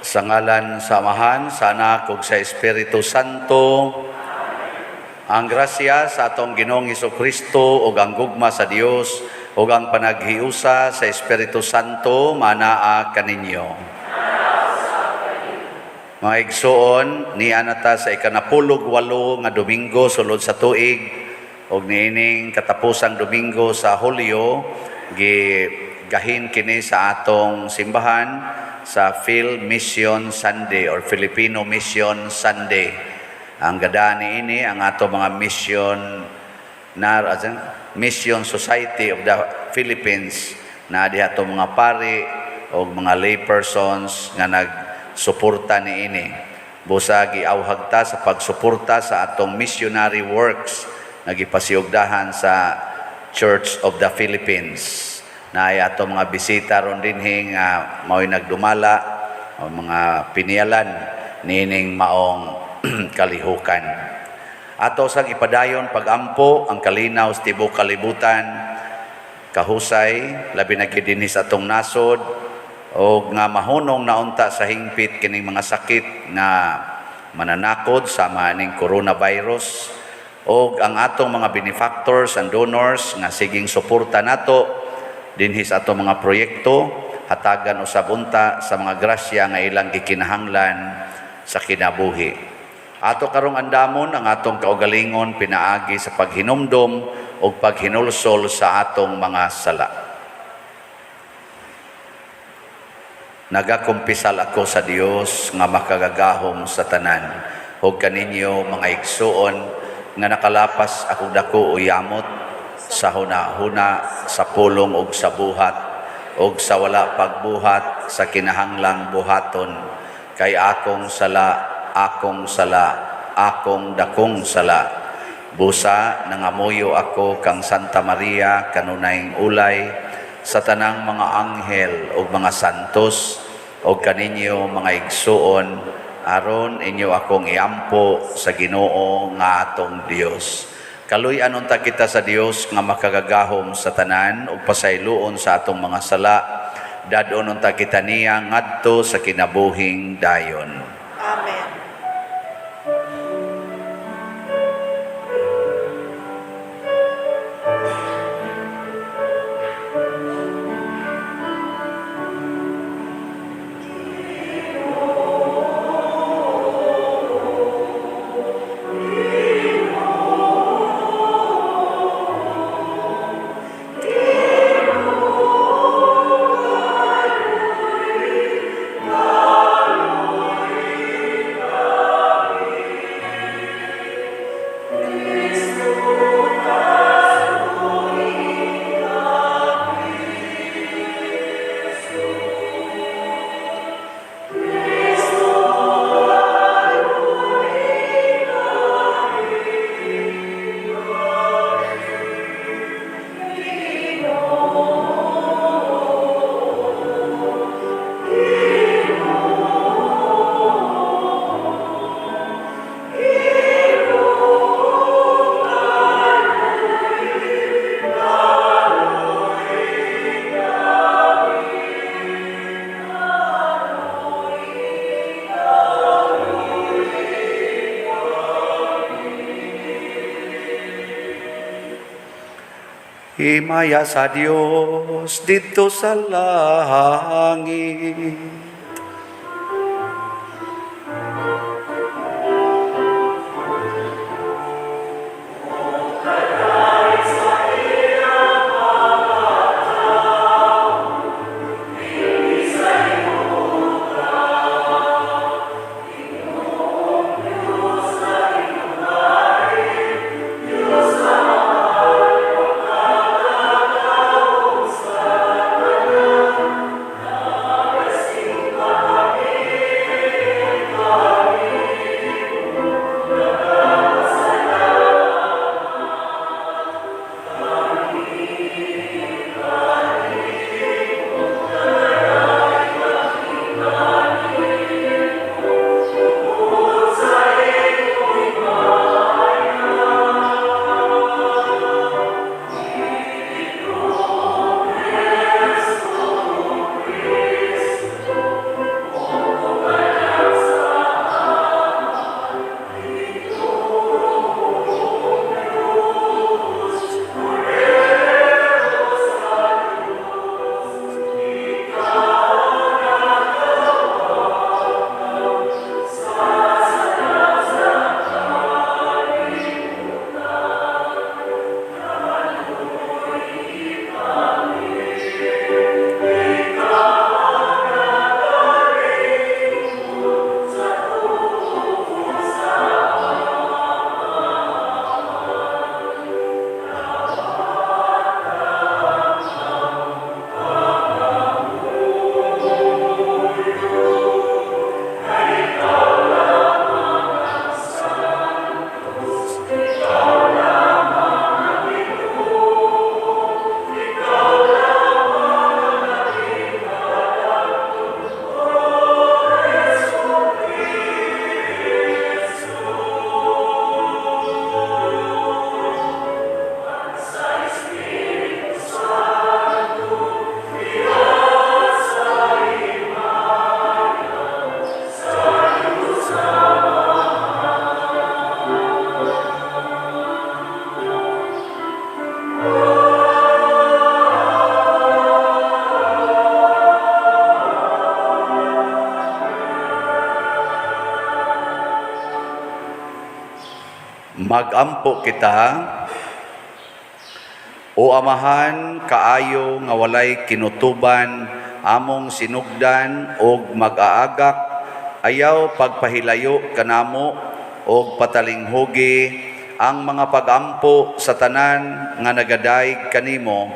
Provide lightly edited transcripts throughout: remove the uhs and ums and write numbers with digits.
Sa ngalan sa Amahan, sa Anak ug sa Espiritu Santo, ang grasya sa atong Ginoong Kristo ug ang gugma sa Dios ug ang panaghiusa sa Espiritu Santo manaa kaninyo. Mga igsuon, niana ta sa 18 nga Domingo sulod sa tuig ug niining katapusang Domingo sa Hulyo, gigahin kini sa atong simbahan sa Phil Mission Sunday or Filipino Mission Sunday. Ang gada niini ang ato mga mission na Mission Society of the Philippines na diha ato mga pari o mga lay persons nga nagsuporta niini. Busa giawhag ta sa pagsuporta sa atong missionary works nga gipasiugdahan sa Church of the Philippines. Naay ato mga bisita ron dinhi nga mao'y nagdumala o mga pinialan niining maong kalihukan. Ato sang ipadayon pagampo ang kalinaw sa tibuok kalibutan, kahusay labi na gyud dinhi sa atong nasod og nga mahunong na unta sa hingpit kining mga sakit nga mananakod sama ning coronavirus, og ang atong mga benefactors and donors nga siging suporta nato dinhi sa atong mga proyekto, hatagan usab unta sa mga grasya nga ilang gikinahanglan sa kinabuhi. Ato karong andamon ang atong kaugalingon pinaagi sa paghinumdom ug paghinulsol sa atong mga sala. Nagakumpisal ako sa Dios nga makagagahom sa tanan ug kaninyo, mga igsuon, nga nakalapas akong dako o yamot sa huna-huna, sa pulong ug sa buhat ug sa wala pagbuhat sa kinahanglang buhaton, kay akong sala, akong sala, akong dakong sala. Busa nangamuyo ako kang Santa Maria, kanunayng ulay, sa tanang mga anghel ug mga santos, ug kaninyo, mga igsuon, aron inyo akong iampo sa Ginoo nga atong Dios. Kaluy-an unta kita sa Dios nga makagagahom sa tanan ug pasayloon sa atong mga sala. Dad-on unta kita niya ngadto sa kinabuhing dayon. Amen. Himaya sa Dios didto sa langit. Magampo kita. O Amahan, kaayo nga walay kinutuban, among sinugdan og mag-aagak, ayaw pagpahilayo kanamo og patalinghugi ang mga pagampo sa tanan nga nagadayeg kanimo.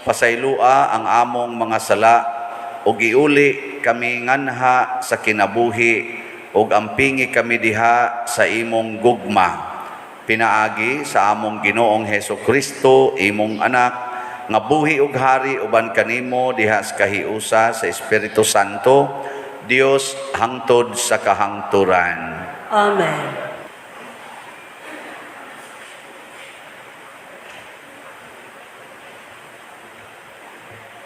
Pasaylua ang among mga sala ug iuli kami nganha sa kinabuhi ug ampingi kami diha sa imong gugma, pinaagi sa among Ginoong Heso Kristo, imong anak, nga buhi ug hari uban kanimo diha sa kahiusa sa Espiritu Santo, Dios, hangtod sa kahangturan. Amen.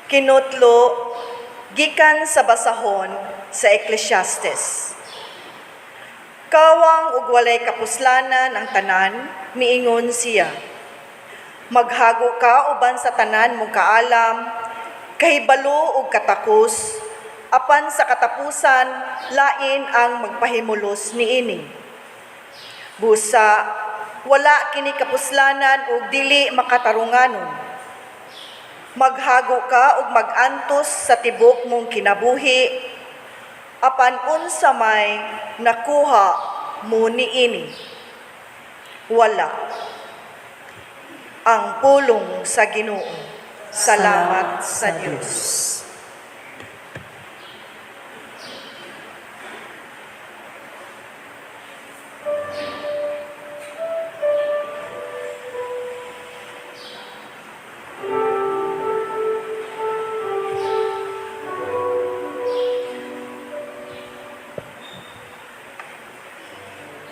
Kinutlo gikan sa basahon sa Ecclesiastes. Kawang ug walay kapuslanan ang tanan, miingon siya. Maghago ka uban sa tanan mong kaalam, kahibalo ug katakos, apan sa katapusan lain ang magpahimulos niini. Busa, wala kini kapuslanan ug dili makatarunganon. Maghago ka ug magantos sa tibok mong kinabuhi, apan unsa may nakuha mo niini? Wala. Ang pulong sa Ginoo. Salamat sa Dios.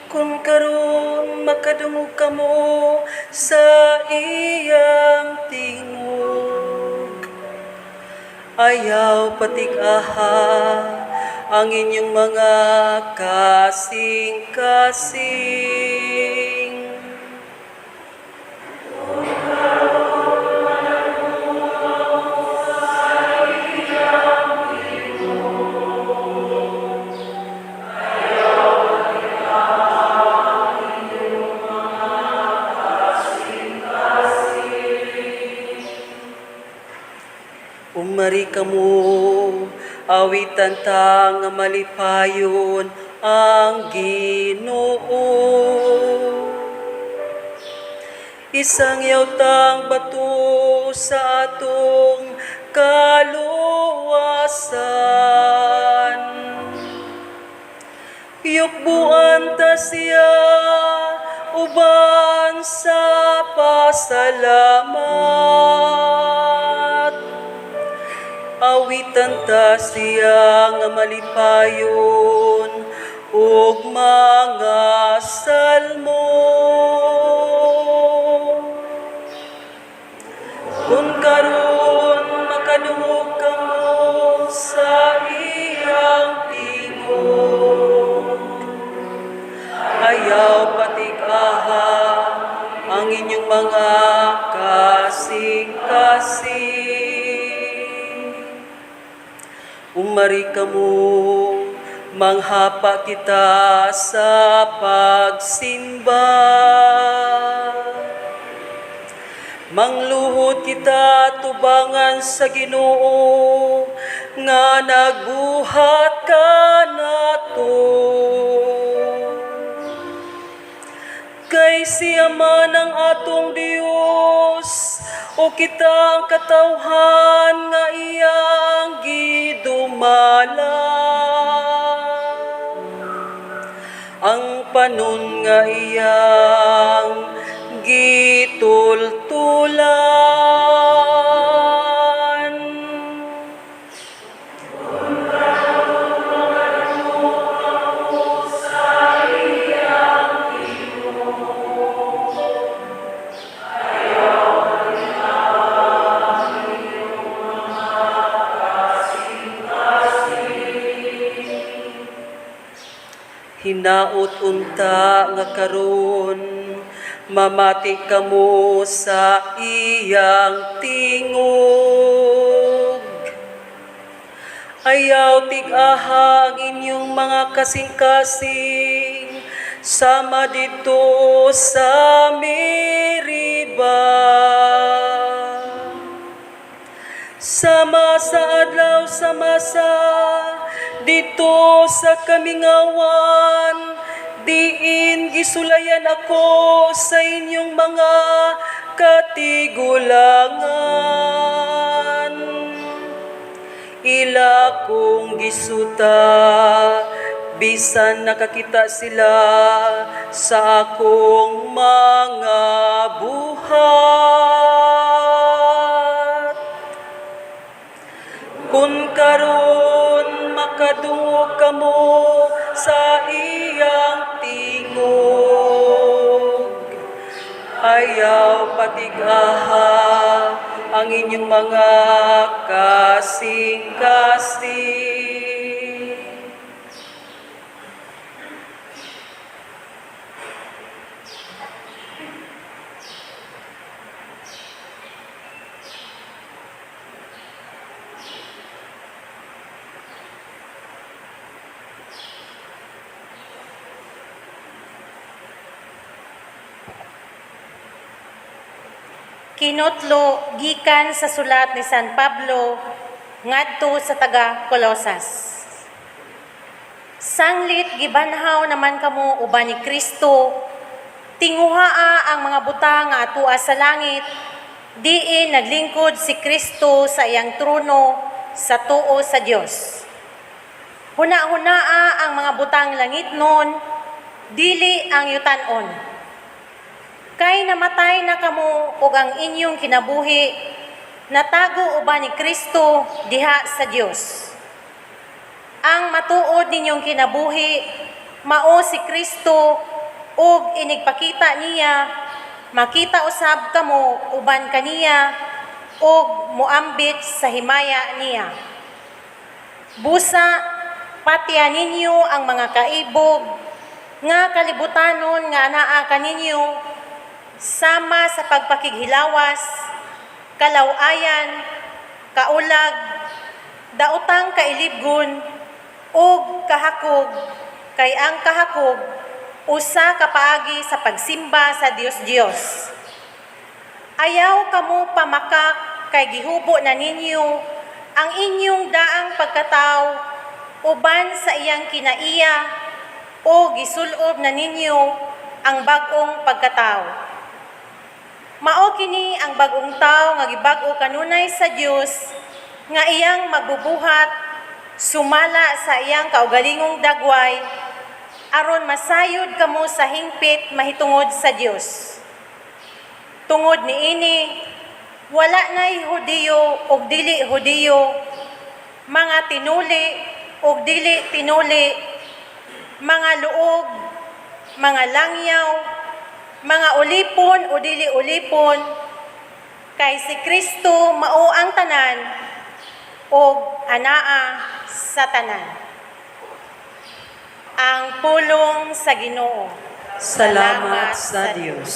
Kung karon makadungog kamo sa iyang tingog, ayaw patig-aha ang inyong mga kasing-kasing. Umari kamo, awitan ta nga malipayon ang Ginoo. Isang tang bato sa atong kaluwasan. Yukbuan ta siya uban sa pasalamat. Awitan ta siya nga malipayon ug mga salmo. Kung karon makadungog kamo sa iyang tingog, ayaw patig-aha ang inyong mga kasing-kasing. Umari kamo, manghapa kita sa pagsimba. Mangluhod kita tubangan sa Ginoo nga nagbuhat kanato. Kay siya man ang atong Dios, o kita ang katawhan nga iyang gidumala. Ang panon nga iyang gitultulan. Hinaot unta nga karon mamati kamo sa iyang tingog. Ayaw tig-aha ang inyong mga kasing-kasing Sama didto sa Meriba, sama sa adlaw sa Masa, didto sa kamingawan, diin gisulayan ako sa inyong mga katigulangan. Ila kong gisuta, bisan nakakita sila sa akong mga buhat. Kung karon makadungog kamo sa iyang tingog, ayaw patig-aha ang inyong mga kasing-kasing. Kinutlo gikan sa sulat ni San Pablo ngadto sa taga Colosas. Sanglit gibanhaw naman kamo uban ni Kristo, tinguhaa ang mga butang nga atua sa langit, diin naglingkod si Kristo sa iyang trono sa tuo sa Dios. Huna-hunaa ang mga butang langit nun, dili ang yutanon. Kay namatay na kamo ug ang inyong kinabuhi natago uban ni Kristo diha sa Dios. Ang matuod ninyong kinabuhi mao si Kristo ug inigpakita niya, makita usab kamo uban kaniya ug moambit sa himaya niya. Busa, patiya ninyo ang mga kaibog nga kalibutanon nga anaa kaninyo sama sa pagpakighilawas, kalawayan, kaulag, daotang kailibgon, ug kahakog, kay ang kahakog usa ka paagi sa pagsimba sa Dios-Dios. Ayaw kamo pamakak kay gihubo na ninyo ang inyong daang pagkatao uban sa iyang kinaiya o gisulob na ninyo ang bag-ong pagkatao. Mao kini ang bag-ong tao nga gibag-o kanunay sa Dios nga iyang magbubuhat sumala sa iyang kaugalingong dagway aron masayod kamo sa hingpit mahitungod sa Dios. Tungod niini, wala na'y Hudiyo ug dili Hudiyo, mga tinuli ug dili tinuli, mga luog, mga langyaw, mga ulipon o dili ulipon, kay si Kristo mao ang tanan ug anaa sa tanan. Ang pulong sa Ginoo. Salamat sa Dios.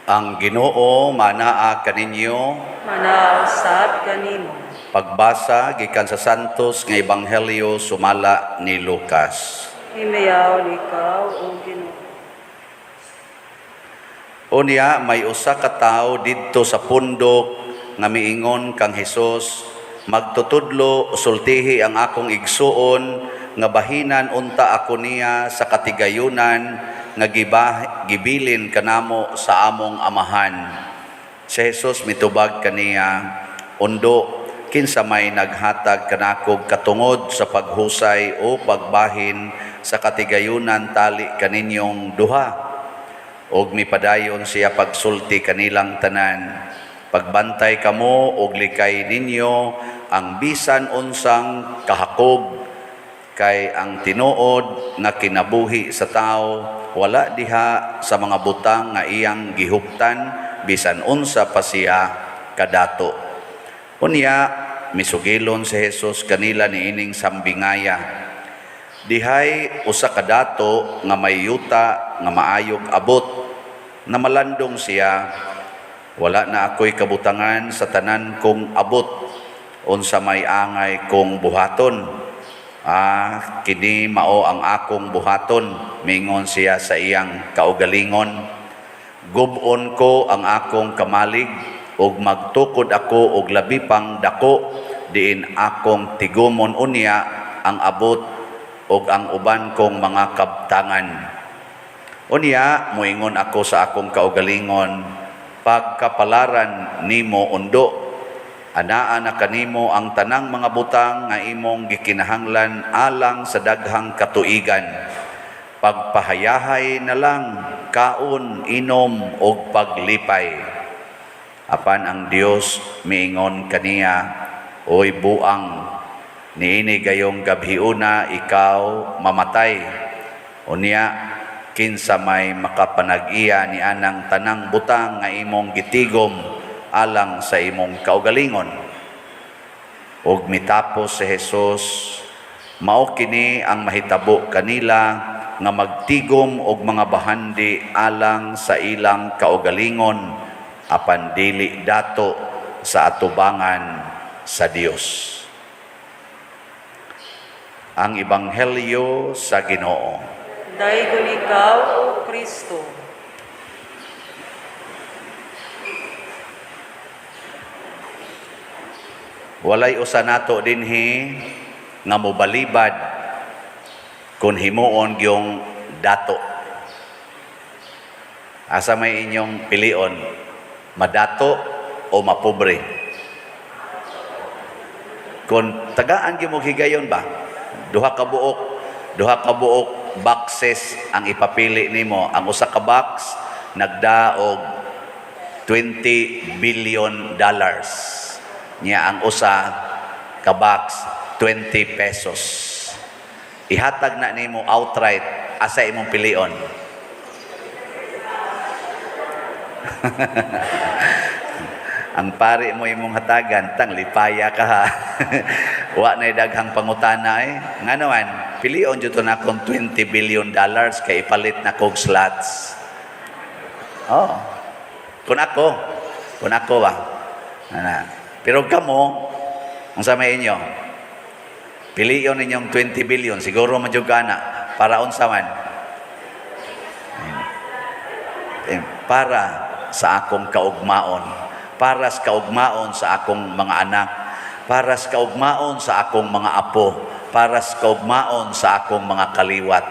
Ang Ginoo manaa kaninyo. Manaw sab kanimo. Pagbasa gikan sa Santos nga Ebanghelyo sumala ni Lucas. Himayaw ikaw o Ginoo. Unya may usa ka tawo didto sa pundok nga miingon kang Hesus, "Magtutudlo, sultihi ang akong igsuon nga bahinan unta ako niya sa katigayunan nga gibilin kanamo sa among amahan." Si Jesus mitubag kaniya, "Undo, kinsa may naghatag kanakog katungod sa paghusay o pagbahin sa katigayunan tali kaninyong duha?" Og mipadayon siya pagsulti kanilang tanan: "Pagbantay kamo og likay ninyo ang bisan unsang kahakog, kay ang tinuod nga kinabuhi sa tao wala diha sa mga butang nga iyang gihuptan, bisan unsa pa siya kadato." Unya misugilon si Jesus kanila niining sambingaya: "Dihay usa ka dato nga may yuta nga maayog abot. Namalandong siya, 'Wala na ako'y kabutangan sa tanan kong abot. Unsa may angay kong buhaton? Ah, kini mao ang akong buhaton,' mingon siya sa iyang kaugalingon. 'Gub-on ko ang akong kamalig ug magtukod ako og labi pang dako, diin akong tigumon unya ang abot ug ang uban kong mga kabtangan. Unya moingon ako sa akong kaugalingon, Pagkapalaran nimo, undo. Anaa na kanimo ang tanang mga butang nga imong gikinahanglan alang sa daghang katuigan. Pagpahayahay na lang, kaon, inom ug paglipay.' Apan ang Dios miingon kaniya, 'Oy buang, niini gayong gabhiuna ikaw mamatay. Unya kinsa may makapanag-iya ni anang tanang butang nga imong gitigom alang sa imong kaugalingon?'" Ug mitapos si Jesus: "Mao kini ang mahitabo kanila nga magtigom og mga bahandi alang sa ilang kaugalingon, apan dili dato sa atubangan sa Dios." Ang Ebanghelyo sa Ginoo. Daygon ikaw, O Kristo. Walay usa nato dinhi nga mobalibad kung himuon gyung dato. Asa may inyong pilion, madato o mapobre? Kung tagaan gyud mo higayon ba? Duha ka buok boxes ang ipapili nimo. Ang usa ka box nagdaog $20 billion. Nya ang usa ka box, 20 pesos. Ihatag na nimo outright, asa imong pilion? Ang pari mo imong hatagan, tang lipaya ka ha. Wa na daghang pangutana eh. Nga naman, pilion jud to na akong $20 billion kay ipalit na kog slots. Oh. Kung ako ba? Ana. Pero kamo, unsa may inyo? Pilion ninyong 20 billion, siguro man jud kana para unsa man? Eh, para sa akong kaugmaon, para sa kaugmaon sa akong mga anak, para sa kaugmaon sa akong mga apo, para sa kaugmaon sa akong mga kaliwat,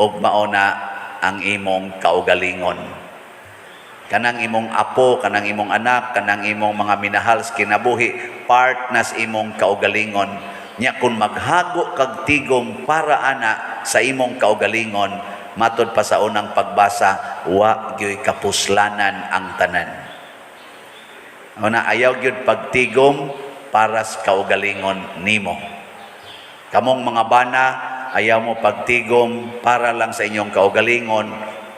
ug mao na ang imong kaugalingon. Kanang imong apo, kanang imong anak, kanang imong mga minahal sa kinabuhi, part na sa imong kaugalingon. Nya kung maghago kag tigom para ana sa imong kaugalingon, matod pa sa unang pagbasa, wa gyoy kapuslanan ang tanan. Una, ayaw gyud pagtigom para sa kaugalingon nimo. Kamong mga bana, ayaw mo pagtigom para lang sa inyong kaugalingon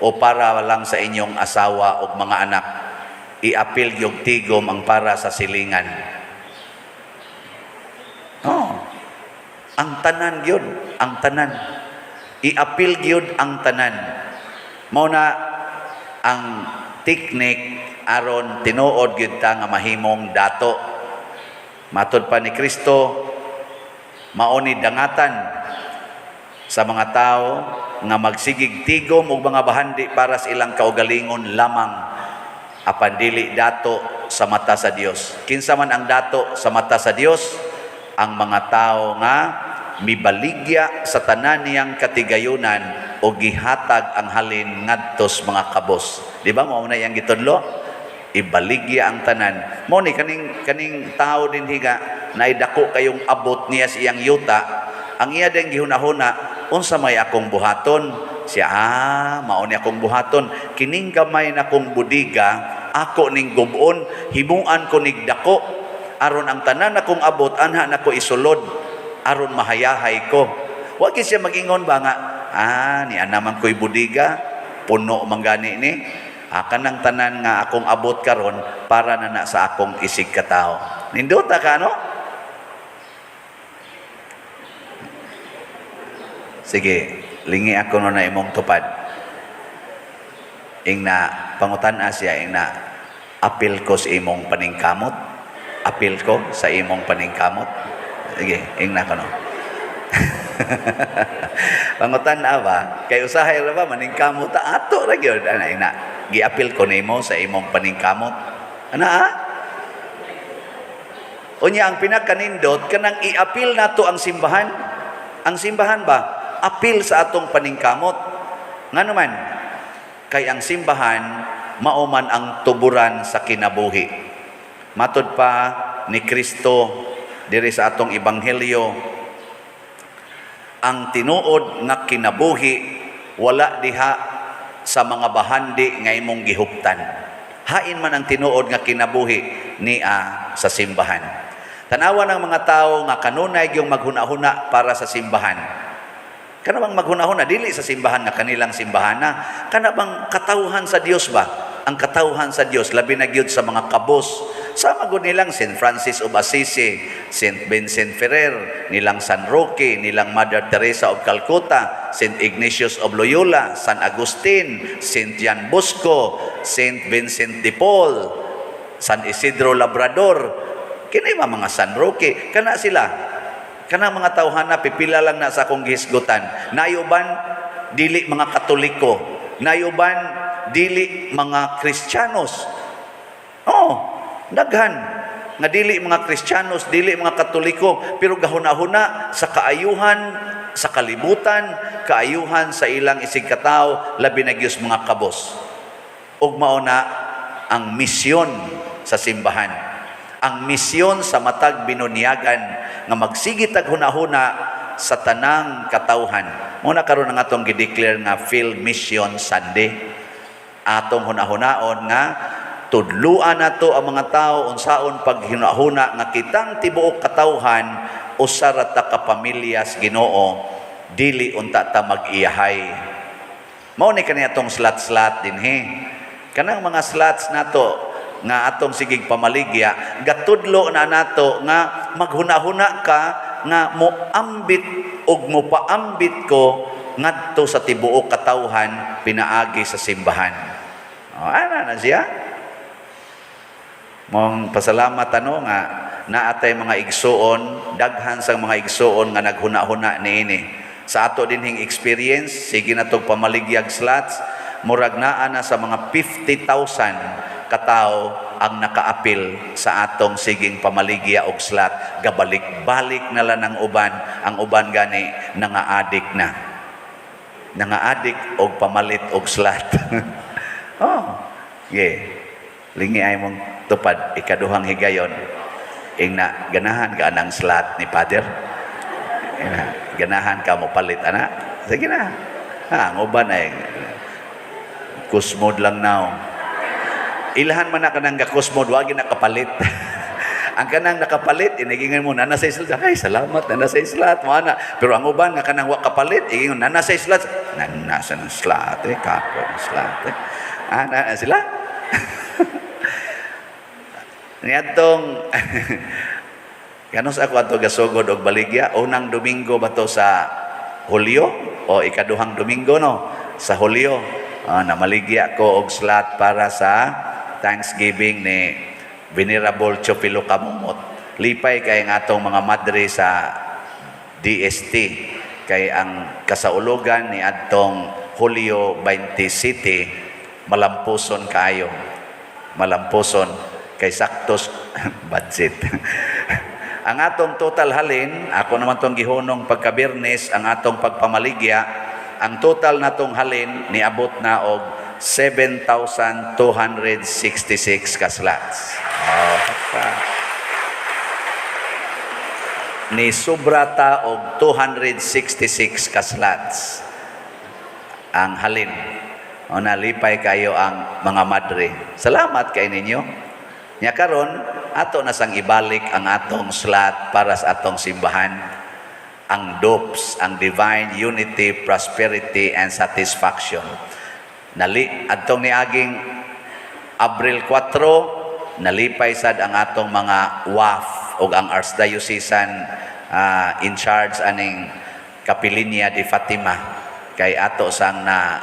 o para lang sa inyong asawa o mga anak. Iapil yung tigom ang para sa silingan. Oh. Ang tanan gyud, ang tanan. Iapil gyud ang tanan. Mao na ang teknik aron tinuod gyud ta nga mahimong dato. Matod pa ni Kristo, mao ni dangatan sa mga tao nga magsigig tigom og mga bahandi para sa ilang kaugalingon lamang, apan dili dato sa mata sa Dios. Kinsa man ang dato sa mata sa Dios? Ang mga tao nga mibaligya sa tanan niyang katigayunan o gihatag ang halin ngadto sa mga kabos. Di ba mao na iyang gitudlo? Ibaligya ang tanan. Mo ni kaning kaning tao din higa na dako kayong abot niya sa iyang yuta. Ang iya din gihunahuna, unsa may akong buhaton? Siya, mao ni akong buhaton. Kining gamay na kong budiga, ako ning gubon, himuan ko nig dako. Aron ang tanan akong abot, anha nako isulod, aron mahayahay ko. Wa gyud siya magingon ba nga, ni naman ko'y budiga, puno man gani ni. Kanang tanan nga akong abot karon para na na sa akong isig katao. Nindota ka, no? Sige, lingi ako no na imong tupad. Ingna, pangutan-a siya, ingna, apil ko sa imong paningkamot. Apil ko sa imong paningkamot. Sige, ingna ko no. Pangutan-a ba? Kay usahay ra ba, maningkamot ta, ato ra gyud. Ana, ingna, giapil ko nimo sa imong paningkamot. Ana, ah? Unya, ang pinakanindot, kanang iapil nato ang simbahan. Ang simbahan ba? Apil sa atong paningkamot. Ngano man? Kay ang simbahan, mao man ang tuburan sa kinabuhi. Matod pa ni Kristo diri sa atong ebanghelyo, ang tinuod nga kinabuhi wala diha sa mga bahandi nga imong gihuptan. Hain man ang tinuod nga kinabuhi nia sa simbahan. Tanawa ng mga tao nga kanunay gyung maghuna-huna para sa simbahan. Kana bang maghuna-huna dili sa simbahan nga kanilang simbahana? Kana bang katawhan sa Dios ba? Ang katawhan sa Dios labi na gyud sa mga kabos. Sama gud nilang Saint Francis of Assisi, Saint Vincent Ferrer, nilang San Roque, nilang Mother Teresa of Calcutta, Saint Ignatius of Loyola, San Agustin, Saint John Bosco, Saint Vincent de Paul, San Isidro Labrador. Kini mga San Roque, kana sila. Kana mga tawhana pipila lang na sa akong gihisgutan. Nayuban dili mga Katoliko, nayuban dili mga Kristiyanos. Oo, daghan nga dili mga Kristiyanos, dili mga Katoliko, pero gahuna-huna sa kaayuhan sa kalibutan, kaayuhan sa ilang isig katawo, labi na gyud mga kabos. Ug mao na ang misyon sa simbahan. Ang misyon sa matag binunyagan nga magsige tag hunahuna sa tanang katawhan. Muna karon ang atong gi-declare nga Phil Mission Sunday. Atong hunahunaon nga tudluan nato ang mga tao unsaon paghunahuna nga kitang tibuok katawhan usa ra ta ka pamilya sa Ginoo, dili unta ta mag-iyahay. Mao ni kani atong slat-slat dinhi. Kanang mga slots nato nga atong sigig pamaligya, gatudlo na nato nga maghunahuna ka nga moambit og mopaambit ko ngadto sa tibuok katawhan pinaagi sa simbahan. O, ana na siya. Mong pasalamat ano nga naatay mga igsuon, daghan sang mga igsuon nga naghuna-huna niini. Sa ato dinhing experience, sige na tog pamaligyag slots, murag naa na sa mga 50,000 katao ang nakaapil sa atong siging pamaligya og slot. Gabalik-balik na lang ang uban, ang uban gani nangaadik na. Nangaadik og pamalit og slot. Oh, yeah. Lingi ay mong tupad ikaduhang higayon. Ingna ganahan ka anang slot ni Father? Ingna, ganahan ka mo palit ana? Sige na. Ha, ang uban ay kusmod lang now. Ilahan man na kanang gakusmod, wag na kapalit. Ang kanang nakapalit, inigingan mo, nana sa slot. Ay, salamat, nana sa slot. Mo ana. Pero ang uban nga kanang wa kapalit, igingon, nana sa slot. Nana sa slot, eh, kapo ng slot, eh. Ah, na, sila? Niadtong kanos ako ato gasugod og baligya, unang Domingo ba to sa Hulyo o ikaduhang Domingo no sa Hulyo, namaligya ko og slot para sa Thanksgiving ni Venerable Chopilo Kamumot. Lipay kay ang atong mga madre sa DST kay ang kasaulugan ni adtong Hulyo 27 malampuson kaayo. Malampuson kay saktos budget. Ang atong total halin, ako naman tong gihunong pagkabirnes, ang atong pagpamaligya, ang total natong halin niabot na og 7,266 ka slots. Oh, pa. Ni sobra ta og 266 ka slots. Ang halin. O, nalipay kayo ang mga madre. Salamat kay ninyo. Nya karon ato na sang ibalik ang atong slot para sa atong simbahan. Ang DUPS, ang Divine Unity, Prosperity and Satisfaction. Nali adtong niaging Abril 4, nalipay sad ang atong mga WAF ug ang Archdiocesan in charge aning Capellania de Fatima kay ato sang na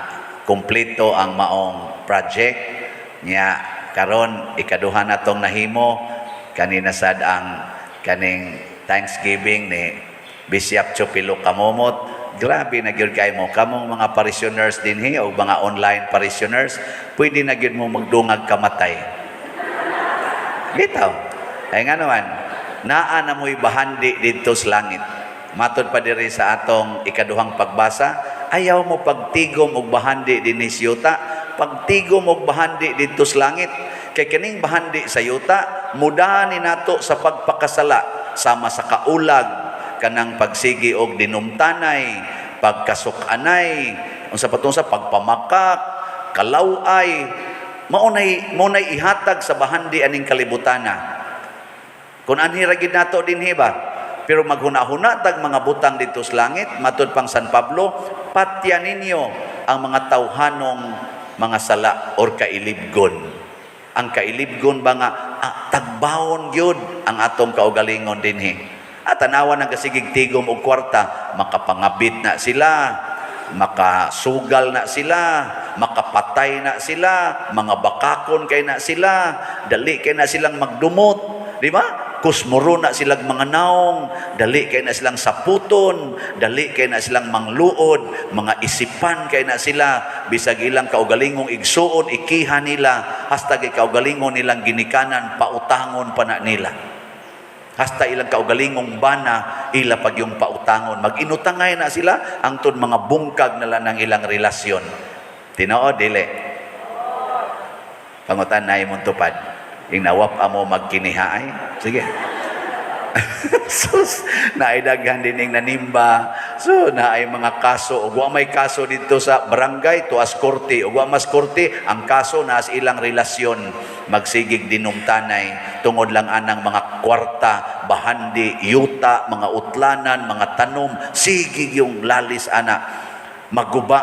kumpleto ang maong project niya. Karon ikaduha natong nahimo kanina sad ang kaning Thanksgiving ni Bishop Chupilo Camomot. Grabe na gyud kay mo kamong mga parishioners dinhi o mga online parishioners, pwede na gyud mo magdungag kamatay. Bitaw. Ay nga naman, naa na mo'y bahandi didto sa langit. Matod pa diri sa atong ikaduhang pagbasa, ayaw mo pagtigom og bahandi dinhi sa yuta, pagtigom og bahandi didto sa langit. Kay kining bahandi sa yuta, mudahan ni nato sa pagpakasala sama sa kaulag, kanang pagsigi og dinumtanay, pagkasuk-anay, unsa pa tong sa pagpamakak, kalaway, maunay ihatag sa bahandi aning kalibutana. Kung anhi ra gid nato dinhi ba? Pero maghuna-huna tag mga butang didto sa langit, matud pang San Pablo, patya ninyo ang mga tawhanong mga sala or kailibgon. Ang kailibgon ba nga tagbawon gyud ang atong kaugalingon dinhi. At tanawa ng kasigig tigom og kwarta, makapangabit na sila, makasugal na sila, makapatay na sila, mga bakakon kay na sila, dali kay na silang magdumot, di ba? Kusmuro na silang mga naong, dali kay na silang saputon, dali kay na silang mangluod, mga isipan kay na sila, bisag ilang kaugalingong igsuon, ikiha nila, hasta kay kaugalingon nilang ginikanan, pautangon pa na nila. Hasta ilang kaugalingong bana, ila pag yung pautangon. Mag-inutangay na sila, angtod mga bungkag na lang ng ilang relasyon. Tinoo, dili? Pangutan na imong tupad. Yung nawap amo magkinihaay. Sige. Sus, naidaghan din ning nanimba. So, naay mga kaso. Ug wa may kaso dito sa barangay, tuas korte. Ug wa mas korte, ang kaso naas ilang relasyon. Magsigig dinumtanay tungod lang anang mga kwarta, bahandi, yuta, mga utlanan, mga tanom, sigig yung lalis ana. Maguba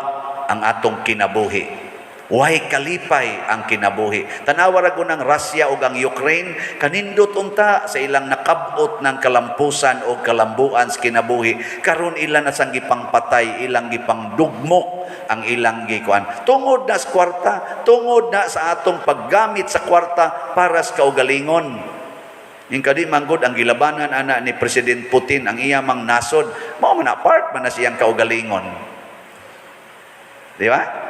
ang atong kinabuhi. Way kalipay ang kinabuhi. Tanawa ra ng Russia ug ang Ukraine, kanindot unta sa ilang nakabot ng kalampusan o kalambuan sa kinabuhi. Karon ila na sang gipangpatay, ilang gipangdugmok ang ilang gikuan. Tungod na sa kwarta, tungod na sa atong paggamit sa kwarta para sa kaugalingon. Yung kadi manggod ang gilabanan ana ni President Putin ang iya mang nasod, mao man na part man na siyang kaugalingon. Di ba?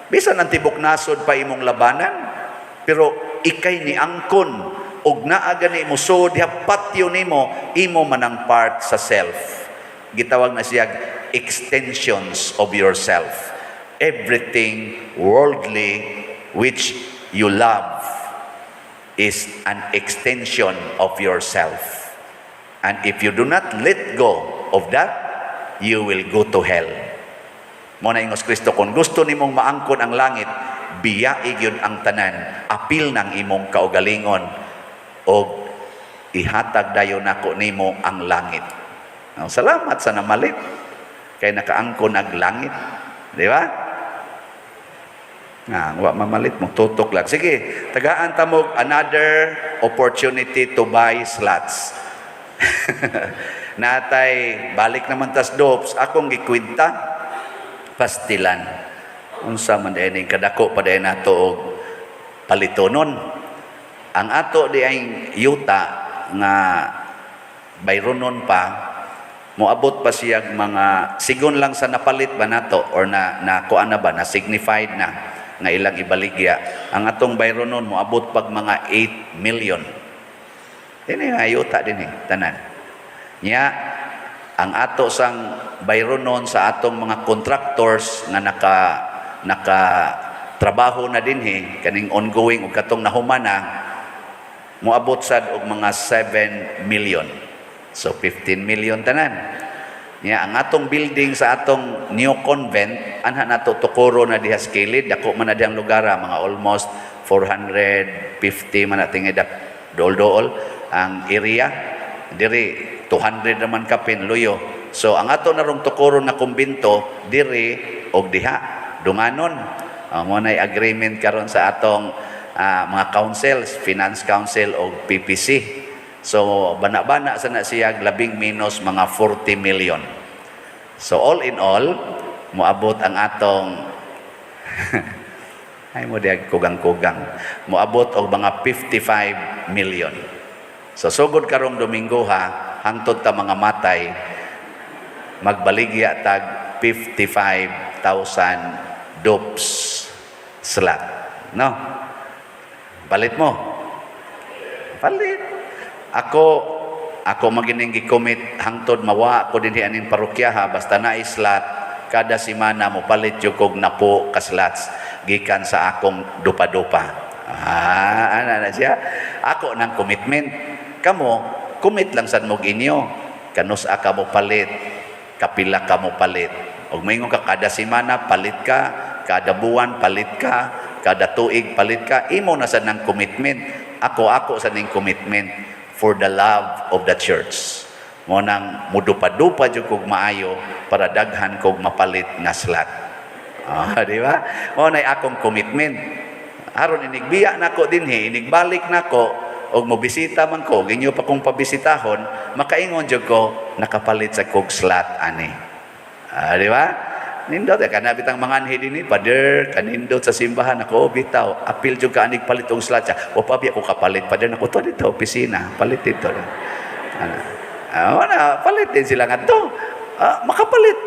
Bisan ang tibok nasod pa imong labanan, pero ikay ni angkon og naa gani mo so diha patyo nimo, imo manang part sa self. Gitawag na siya extensions of yourself. Everything worldly which you love is an extension of yourself. And if you do not let go of that, you will go to hell. Mo na ingos Kristo, kung gusto nimong maangkon ang langit, biyai gyud ang tanan, apil ng imong kaugalingon, o ihatag dayon nako nimo ang langit. Now, salamat sa namalit kay nakaangkon ang langit. Di ba? Nga, wa mamalit mo, tutok lang. Sige, tagaan ta mo another opportunity to buy slots. Natay, balik naman tas DUPS, akong gikwenta, pastilan. Unsa man diay ning kadako pa diay nato og palitonon. Ang ato di ay yuta nga bayronon pa, moabot pa siyag mga sigon lang sa napalit ba nato or na na kuan na ba na signified na nga ilang ibaligya ang atong bayronon, moabot pag mga 8 million dinhi nga yuta dinhi tanan nya. Ang ato sang bayronon sa atong mga contractors nga naka naka trabaho na dinhi kaning ongoing ug katong nahuman na, moabot sad og mga 7 million, so 15 million tanan. Nya ang atong building sa atong new convent, anha nato tukoro na diha sa kilid, dako man na diyang lugar, mga almost 450 man na tingay dool-dool ang area. Diri 200 naman kapin luyo. So ang ato narong tukoro na kumbento diri og diha dunganon. Mo nay agreement karon sa atong mga councils, Finance Council og PPC. So bana-bana sa na siya labing minus mga 40 million. So all in all, moabot ang atong ay mo diag kugang-kugang. Moabot og mga 55 million. So sugod karong Domingo ha, hangtod ta mga matay, magbaligya tag 55,000 dupes slot. No? Palit mo. Palit. Ako magining gi-commit hangtod mawa ko dinhi aning parokya ha, basta na slot kada semana mo palit jud kog napo ka slots gikan sa akong dupa-dupa. Ah, ana na siya. Ako nang commitment. Kamo, commit lang sad mo inyo. Kanus-a ka mo palit, kapila ka mo palit. Og moingon ka kada semana palit ka, kada buwan palit ka, kada tuig palit ka, imo na sad nang commitment. Ako sa ning commitment for the love of the church. Mo nang mudupa-dupa jud kog maayo para daghan kog mapalit nga slot. Ah, di ba? Mo nay akong commitment. Aron inigbiya nako dinhi, inigbalik nako og mobisita man ko, inyo pa kong pabisitahon, makaingon jud ko nakapalit sa kog slot ani. Ah, di ba? Nindot eh, kana bitang manganhi dinhi, pader, kanindot sa simbahan ako, bitaw, apil jud ka anig palit og slot siya. O pabi ako kapalit, pader nako to dito opisina, palit dito. Ana. Ah, wala, palit din sila ngadto. Ah, makapalit.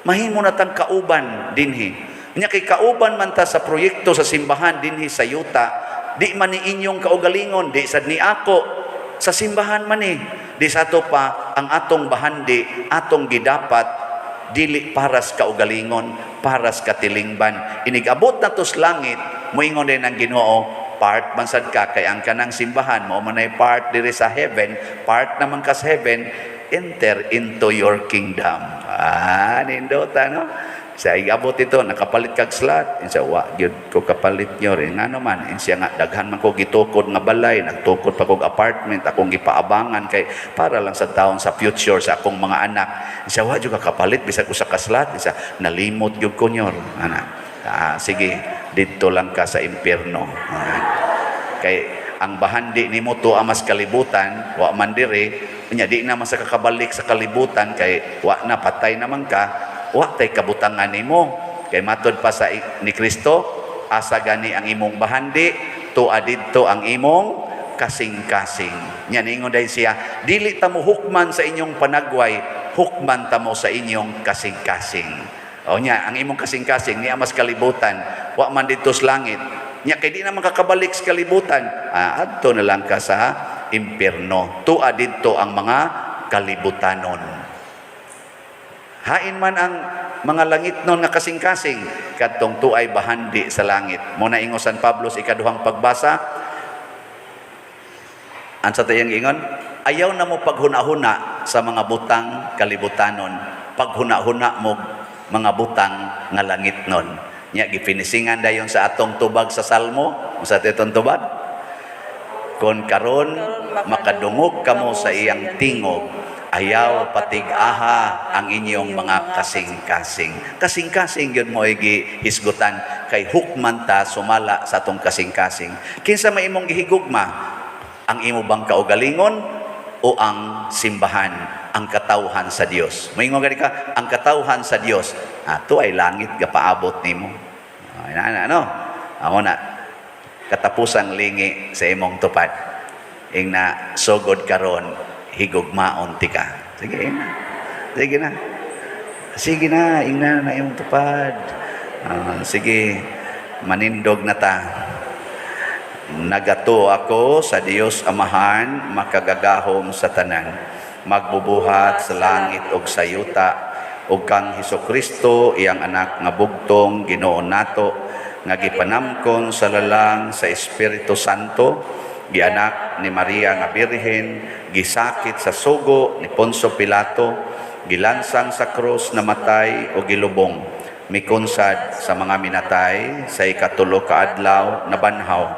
Mahimo na tang kauban dinhi. Nya kay kauban man ta sa proyekto sa simbahan dinhi sa yuta, di man ni inyong kaugalingon, di sad ni ako sa simbahan man ni. Di sa ato pa ang atong bahandi, atong gidapat dili paras kaugalingon, paras katilingban. Inig-abot na tos langit, moingon din ang Ginoo, part man sad ka kay ang kanang simbahan mo man ay part diri sa heaven, part naman ka sa heaven, enter into your kingdom. Ah, nindota no? Sa igabot ito, nakapalit kag slot. Insa wa gyud ko kapalit nyo rin. Ngano man, insiya nga daghan man ko gitukod nga balay, nagtukod pa kog apartment, akong gipaabangan kay para lang sa taon sa future sa akong mga anak. Insa wa jud ka kapalit bisag usa ka slot, insa nalimot gyud ko nyor. Ana. Ah, sige, didto lang ka sa impierno. Ah. Kay ang bahandi nimo to amas kalibutan, wa man diri, unya di na man sa kakabalik sa kalibutan kay wa na, patay naman ka, wa tay kabutangan nimo. Kay matod pa sa ni Kristo, asa gani ang imong bahandi, tua didto ang imong kasing-kasing. Nya ningon dahil siya, dili ta mo hukman sa inyong panagway, hukman ta mo sa inyong kasing-kasing. O nya, ang imong kasing-kasing niya mas kalibutan, wa man didto sa langit. Nya kay di na makakabalik sa kalibutan, ah, adto na lang ka sa impierno. Tua didto ang mga kalibutanon. Hain man ang mga langit nun nga kasing-kasing, kadtong tuay bahandi sa langit. Mo na ingon San Pablo sa ikaduhang pagbasa, ang sa tayang ingon, ayaw na mo paghuna-huna sa mga butang kalibutanon, paghuna-huna mo mga butang nga langit nun. Nya gipinisingan dayon sa atong tubag sa Salmo, sa atong tubag. Kon karon makadungog kamo sa iyang tingog, ayaw patig-aha ang inyong mga kasing-kasing. Kasing-kasing yun mo gihisgutan kay hukman ta sumala sa atong kasing-kasing. Kinsa may imong gihigugma? Ang imo bang kaugalingon o ang simbahan, ang katawhan sa Dios? Moingon gani ka, ang katawhan sa Dios, ato ay langit gapaabot nimo. Ay, na, na, ano? Amo na, katapusang lingi sa imong tupad. Ing na sugod karon, higugmaon tika. Sige na. Sige na. Sige na, ing na na imong tupad. Ah, sige, manindog na ta. Nagatuo ako sa Dios Amahan, makagagahom sa tanan, magbubuhat sa langit ug sa yuta, ug kang Hesus Kristo, iyang anak nga bugtong Ginoo nato, nga gipanamkon sa lalang sa Espiritu Santo, gianak ni Maria nga Birhen, gisakit sa sugo ni Poncio Pilato, Gilansang sa krus, namatay o gilubong. Mikunsad sa mga minatay, sa ikatulo ka adlaw nabanhaw.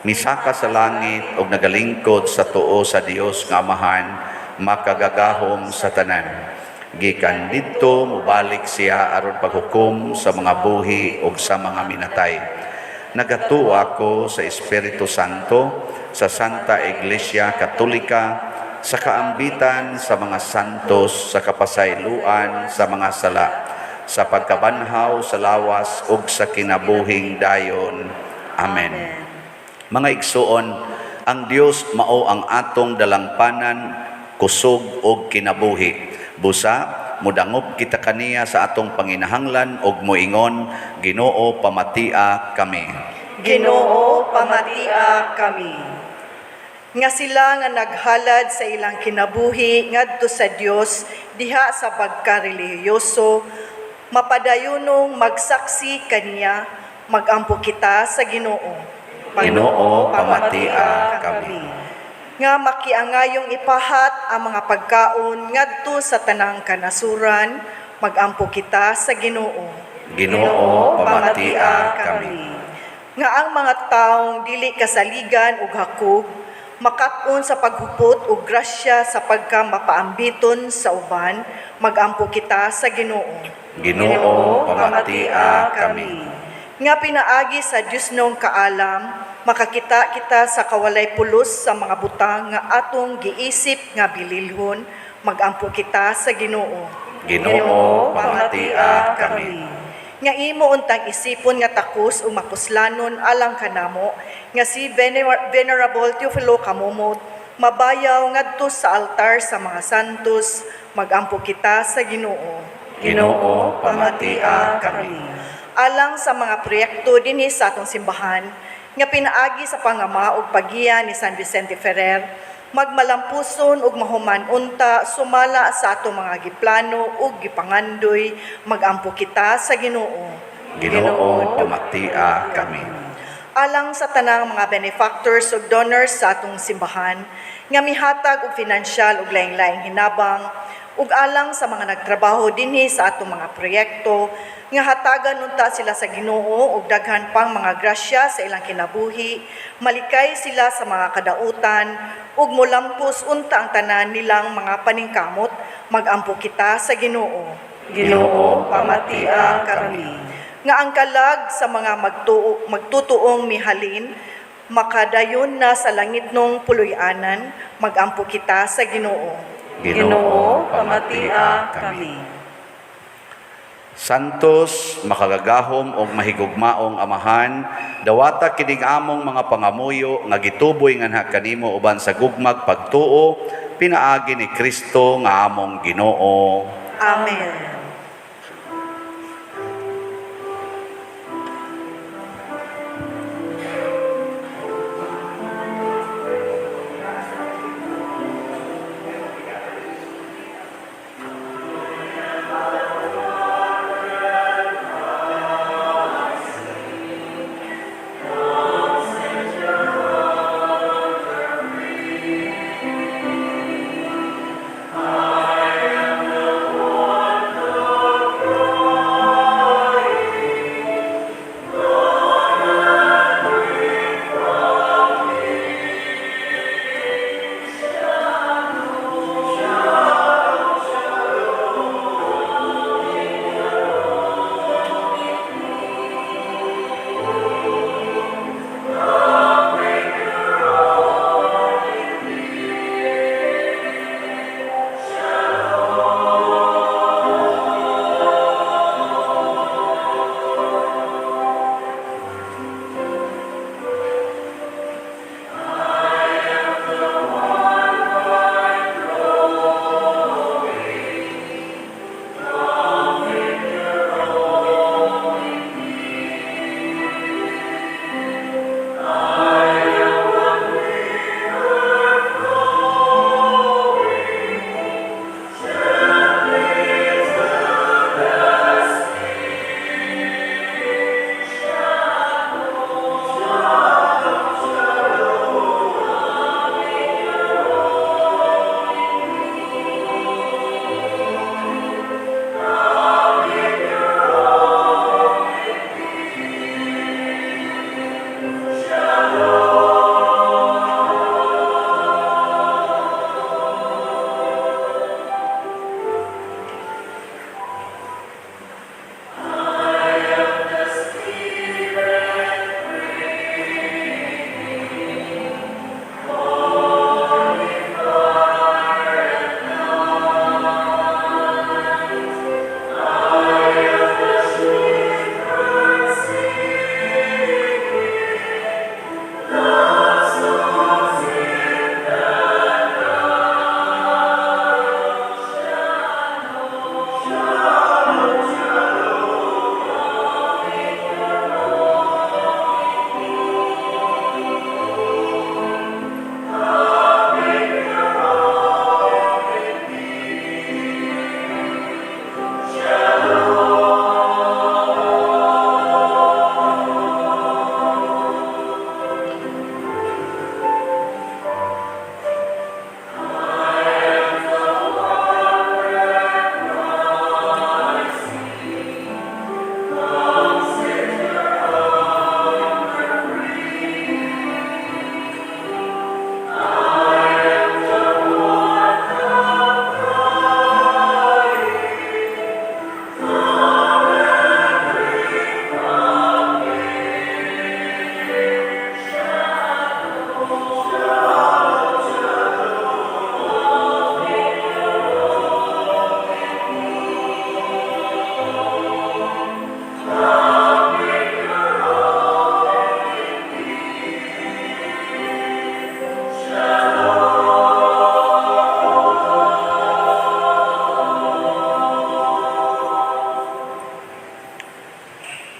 Misaka sa langit og nagalingkod sa tuo sa Dios nga Amahan, makagagahom sa tanan. Gikan didto mobalik siya aron paghukom sa mga buhi ug sa mga minatay. Nagatuo ako sa Espiritu Santo, sa Santa Iglesia Katolika, sa kaambitan sa mga santos, sa kapasayloan sa mga sala, sa pagkabanhaw sa lawas ug sa kinabuhing dayon. Amen. Mga igsuon, ang Dios mao ang atong dalangpanan, kusog ug kinabuhi. Busa, mudangop kita kaniya sa atong panginahanglan ug moingon, "Ginoo, pamatia kami." Ginoo, pamatia kami. Nga sila nga naghalad sa ilang kinabuhi ngadto sa Dios diha sa pagkarelihiyoso, mapadayunong magsaksi kaniya, magampo kita sa Ginoo. Ginoo, pamatia kami. Nga makiangayong ipahat ang mga pagkaon ngadto sa tanang kanasuran, magampo kita sa Ginoo. Ginoo, pamatia kami. Nga ang mga taong dili kasaligan ug hakog makat-on sa paghupot ug grasya sa pagka mapaambiton sa uban, magampo kita sa Ginoo. Ginoo, pamatia kami. Nga pinaagi sa Dios nong kaalam, makakita kita sa kawalay pulos sa mga butang nga atong giisip nga bililhon, magampo kita sa Ginoo. Ginoo, pamatia kami. Nga imo untang isipon nga takos ug mapuslanon alang kanamo nga si Venerable Teofilo Camomot mabayaw ngadto sa altar sa mga santos, magampo kita sa Ginoo. Ginoo, pamatia kami. Alang sa mga proyekto dinhi sa atong simbahan nga pinaagi sa pangama ug paggiya ni San Vicente Ferrer, magmalampuson ug mahuman unta sumala sa atong mga giplano ug gipangandoy, magampo kita sa Ginoo. Ginoo, pamatia kami. Alang sa tanang mga benefactors ug donors sa atong simbahan nga mihatag og finansyal ug laing-laing hinabang, ug alang sa mga nagtrabaho dinhi sa atong mga proyekto nga hatagan unta sila sa Ginoo og daghan pang mga grasya sa ilang kinabuhi, malikay sila sa mga kadautan ug molampos unta ang tanan nilang mga paningkamot, magampo kita sa Ginoo. Ginoo, pamatia kami. Nga ang kalag sa mga magtutuong mihalin makadayon na sa langitnong puloy-anan, magampo kita sa Ginoo. Ginoo, pamatia kami. Santos, makagagahom og mahigugmaong Amahan, dawata kining among mga pangamuyo nga gituboy nganha kanimo uban sa gugmag pagtuo, pinaagi ni Kristo nga among Ginoo. Amen.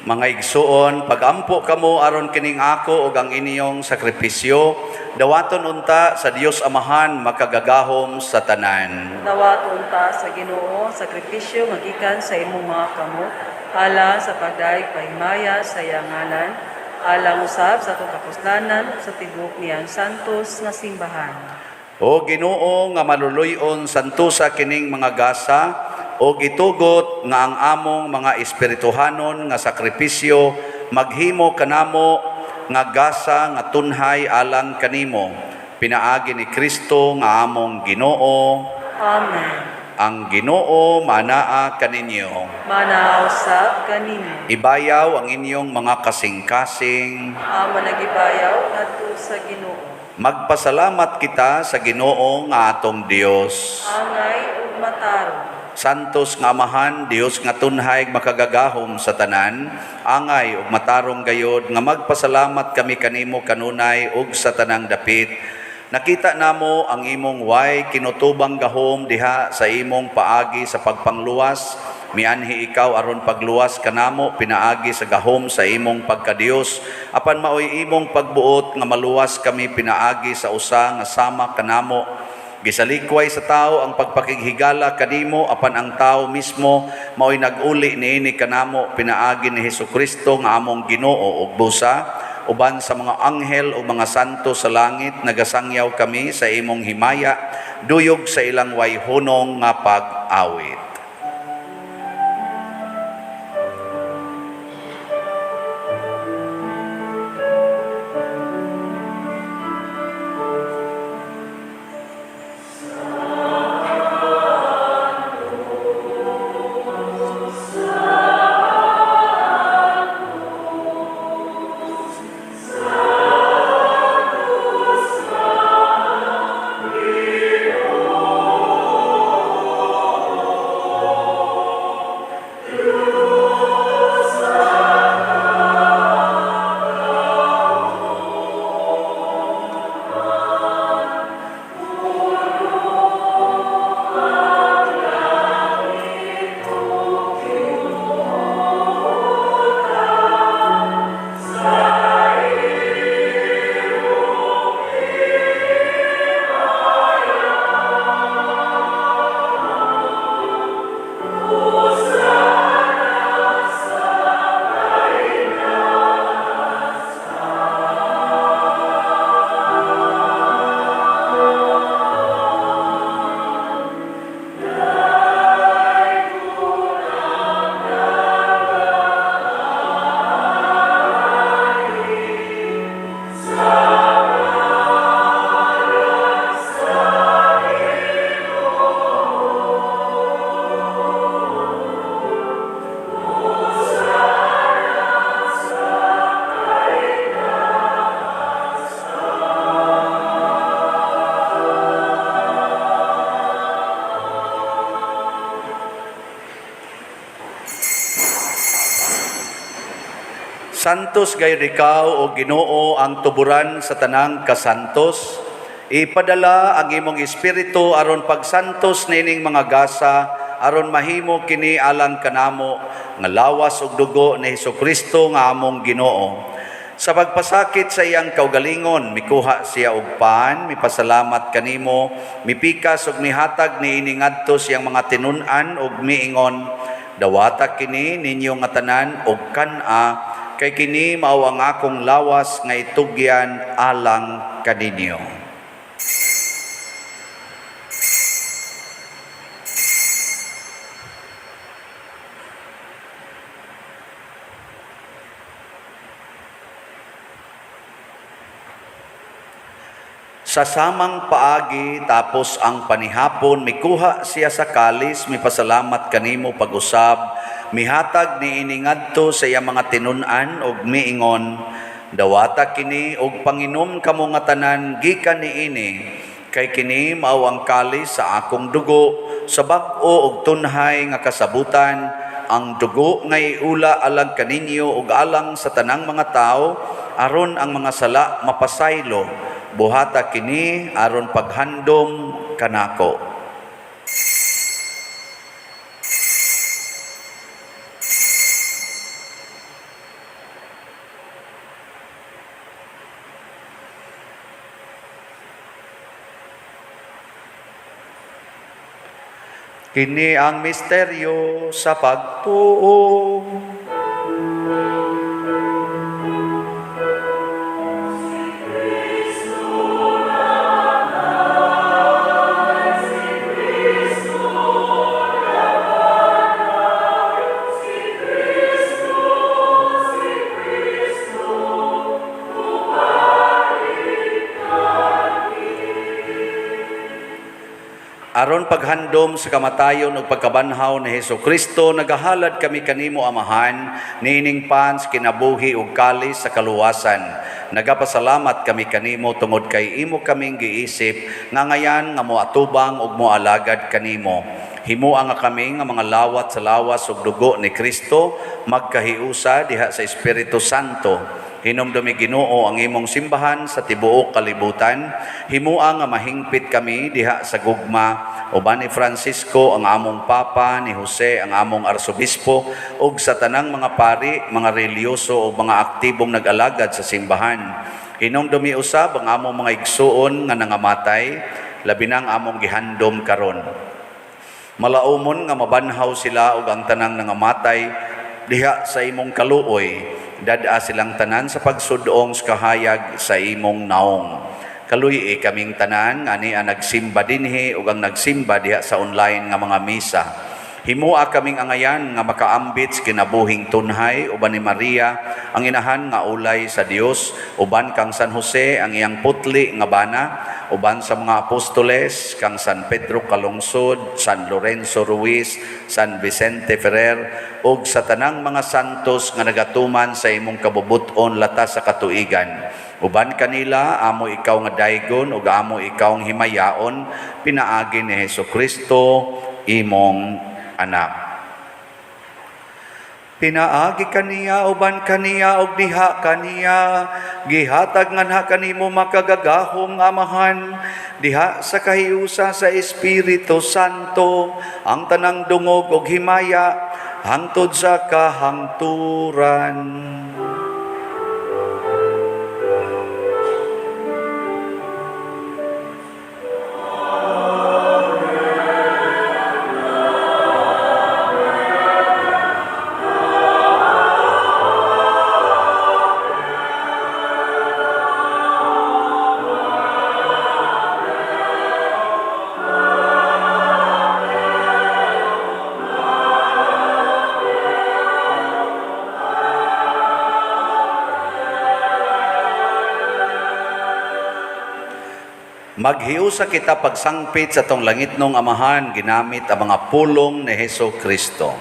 Mga igsuon, pagampo kamo aron kining ako ug ang inyong sakripisyo, dawaton unta sa Dios Amahan makagagahom sa tanan. Dawat unta sa Ginoo sakripisyo nga gikan sa imong mga kamot, alang sa pagdayeg pahimaya sa iyang ngalan, alang usab sa atong kapuslanan ug sa tibuok niyang santos nga simbahan. O Ginoo nga maluluy-on, santusa kining mga gasa ug itugot nga ang among mga espirituhanon nga sakripisyo maghimo kanamo nga gasa nga tunhay alang kanimo, pinaagi ni Kristo nga among Ginoo. Amen. Ang Ginoo manaa kaninyo. Manaw usab kaninyo. Ibayaw ang inyong mga kasing-kasing. Amo nagibayaw ngadto sa Ginoo. Magpasalamat kita sa Ginoo nga atong Dios. Angay ug matarong. Santos nga Amahan, Dios nga tunhay makagagahom sa tanan, angay ug matarong gayod nga magpasalamat kami kanimo kanunay ug sa tanang dapit. Nakita namo ang imong way kinutubang gahom diha sa imong paagi sa pagpangluwas. Mianhi ikaw aron pagluwas kanamo pinaagi sa gahom sa imong pagkadios, apan maoy imong pagbuot nga maluwas kami pinaagi sa usa nga sama kanamo. Gisalikway sa tao ang pagpakighigala kanimo, apan ang tao mismo maoy nag-uli niini kanamo pinaagi ni Hesukristo nga among Ginoo ug busa uban sa mga anghel ug mga santo sa langit nagasangyaw kami sa imong himaya duyog sa ilang wayhunong nga pag-awit. Santos gayud ikaw o Ginoo ang tuburan sa tanang kasantos. Ipadala ang imong espiritu aron pagsantos nining mga gasa, aron mahimo kini alang kanamo nga lawas ug dugo ni Hesukristo nga among Ginoo. Sa pagpasakit sa iyang kaugalingon, mikuha siya og pan, mipasalamat kanimo, mipikas ug mihatag niini ngadto siyang mga tinun-an ug miingon, dawata kini ninyo nga tanan og kan-a, kay kini mao ang akong lawas nga itugyan alang kaninyo. Sa samang paagi tapos ang panihapon, mikuha siya sa kalis, mipasalamat kanimo pag-usab, mihatag niini ngadto sa iyang mga tinun-an ug miingon, dawata kini og panginom kamo nga tanan gikan niini, kay kini mao ang kalis sa akong dugo sa bag-o og tunhay nga kasabutan, ang dugo nga iula alang kaninyo ug alang sa tanang mga tawo, aron ang mga sala mapasaylo. Buhata kini aron paghandom kanako. Kini ang misteryo sa pagtuo. Aron paghandom sa kamatayon ug pagkabanhaw ni Hesus Kristo, nagahalad kami kanimo, Amahan, niining pan sa kinabuhi ug kalis sa kaluwasan. Nagapasalamat kami kanimo tungod kay imo kaming giisip nga ngayan nga moatubang ug moalagad kanimo. Himoa nga kami nga mga lawat sa lawas ug dugo ni Kristo magkahiusa diha sa Espiritu Santo. Hinumdumi, Ginoo, ang imong simbahan sa tibuok kalibutan. Himua nga mahingpit kami diha sa gugma uban ni Francisco ang among Papa, ni Jose ang among Arsobispo ug sa tanang mga pari, mga relihiyoso ug mga aktibong nag-alagad sa simbahan. Hinumdumi usab ang among mga igsuon nga nangamatay, labi na ang among gihandom karon. Malaumon nga mabanhaw sila ug ang tanang nangamatay diha sa imong kaluoy. Dad-a silang tanan sa pagsudong sa kahayag sa imong naong. Kaluy-i kaming tanan nga ania nagsimba dinhi ug ang nagsimba diha sa online nga mga misa. Himua kaming angayan nga makaambit sa kinabuhing tunhay uban ni Maria ang inahan nga ulay sa Dios, uban kang San Jose ang iyang putli nga bana, uban sa mga apostoles kang San Pedro Calungsod, San Lorenzo Ruiz, San Vicente Ferrer ug sa tanang mga santos nga nagatuman sa imong kabubut-on latas sa katuigan. Uban kanila amo ikaw nga daygon ug amo ikaw ang himayaon pinaagi ni Hesus Kristo imong anak. Pinaagi kaniya, uban kaniya ug diha kaniya, gihatag nganha kanimo makagagahom nga Amahan diha sa kahiusa sa Espiritu Santo ang tanang dungog ug himaya hangtod sa kahangturan. Maghiusa kita pagsangpit sa atong langitnong Amahan ginamit ang mga pulong ni Hesus Kristo.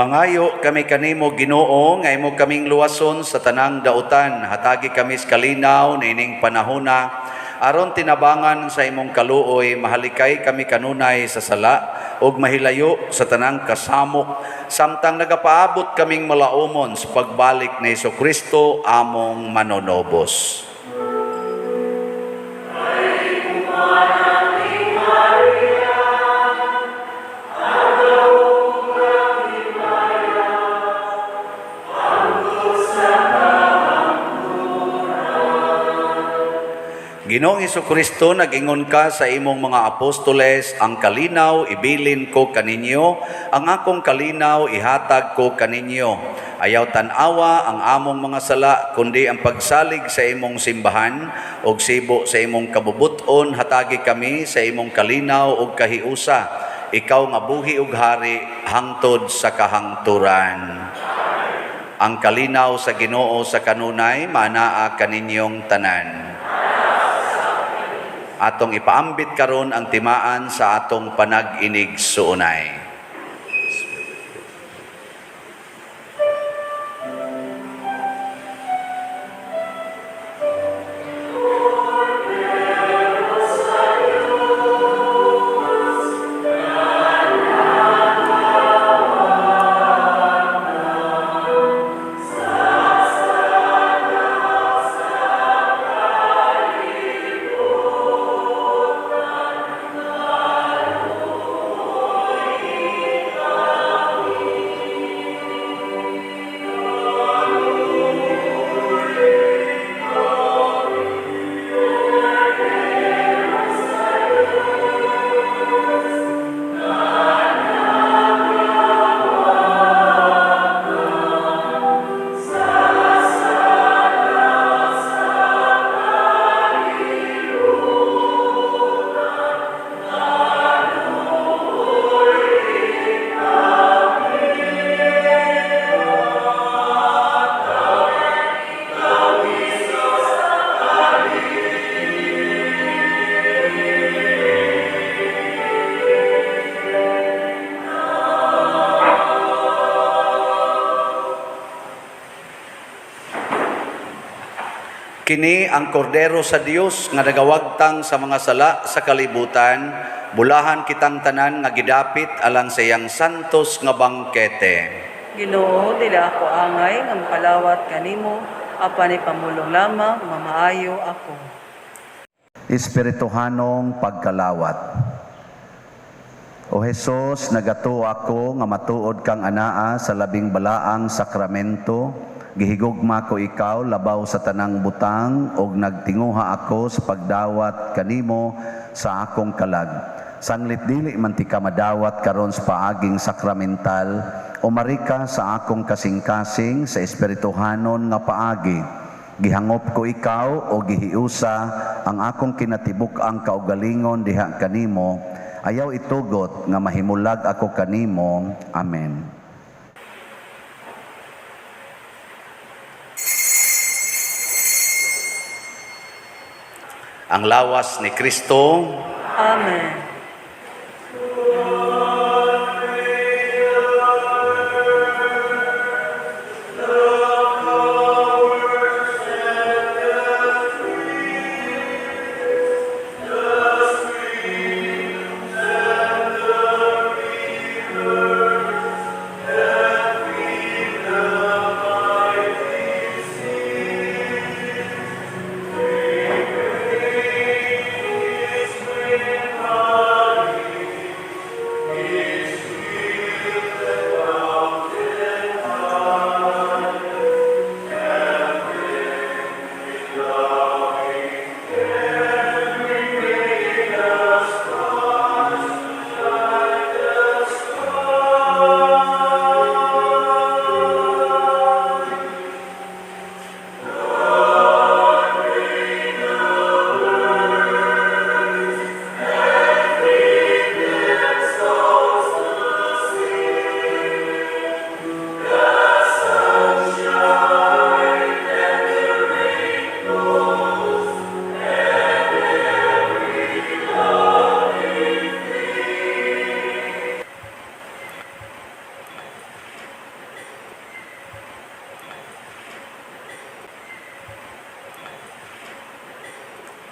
Mangayo kami kanimo, Ginoo, nga imo kaming luwason sa tanang dautan. Hatagi kami sa kalinaw niining panahona aron tinabangan sa imong kaluoy mahalikay kami kanunay sa sala ug mahilayo sa tanang kasamok samtang nagapaabot kaming malaumon sa pagbalik ni Kristo among manonobos. Ginoong Kristo, nag-ingon ka sa imong mga apostoles, "Ang kalinaw ibilin ko kaninyo, ang akong kalinaw ihatag ko kaninyo. Ayaw tan-awa ang among mga sala, kundi ang pagsalig sa imong simbahan, ug sibo sa imong kabubuton, hatagi kami sa imong kalinaw ug kahiusa. Ikaw nga buhi ug hari hangtod sa kahangturan." Ang kalinaw sa Ginoo sa kanunay maanaa kaninyong tanan. Atong ipaambit karon ang timaan sa atong panag-inigsuonay. Kini ang kordero sa Dios nga nagawagtang sa mga sala sa kalibutan, bulahan kitang tanan nga gidapit alang sa iyang santos nga bangkete. Ginoo, dili ako angay nga makalawat kanimo, apan ipamulong lamang mamaayo ako. Espirituhanong pagkalawat. O Hesus, nagatuo ako nga matuod kang anaa sa labing balaang sakramento. Gihigugma ko ikaw labaw sa tanang butang ug nagtinguha ako sa pagdawat kanimo sa akong kalag. Sanglit dili man ti ka madawat karon sa paaging sakramental, umari ka sa akong kasing-kasing sa espirituhanon nga paagi. Gihangop ko ikaw o gihiusa ang akong kinatibuk-ang kaugalingon diha kanimo. Ayaw itugot nga mahimulag ako kanimo. Amen. Ang lawas ni Kristo. Amen.